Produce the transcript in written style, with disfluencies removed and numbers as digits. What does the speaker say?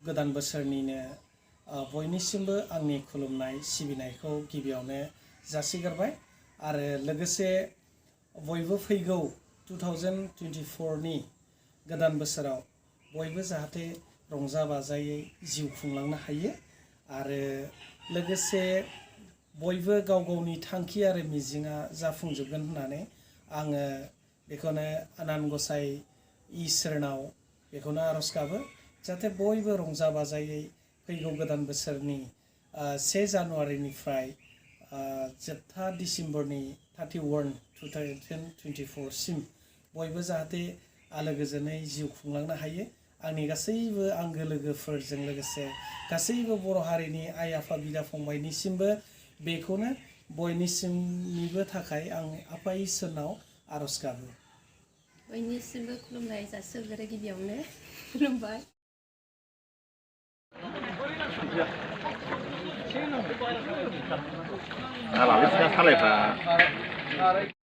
गोदान बोसोरनिनो बयनिसिमबो आंनि खुलुमनाय सिबिनायखौ गिबियावनो जासिगारबाय आरो लोगोसे बयबो फैगौ 2024 नि गोदान बोसोराव बयबो जाहाथे रंजा बाजायै जिउ खुंलांनो हायो आरो लोगोसे बयबो गाव गावनि थांखि आरो मिजिंआ जाफुंजोबगोन होननानै आङो बेखौनो आनान गसाइ इसोरनाव बेखौनो आरज गाबो जाहाथे बयबो रंजा बाजायै फैगौ गोदान बोसोरनि 1 जानुवारिनिफ्राय जोबथा डिसेम्बरनि 31 2024 सिम बयबो जाहाथे आलो गोजोनै जिउ खुंलांनो हायो आंनि गासैबो आंगो लोगोफोरजों लोगोसे गासैबो बर' हारिनि आइ आफा बिदा फंबायनिसिमबो बेखौनो बयनिसिमनिबो थाखाय आं आफा इसोरनाव आरज गाबो बयनिसिमबो खुलुमनाय जासिहरो गिबियावनो खुलुमबाय Labai,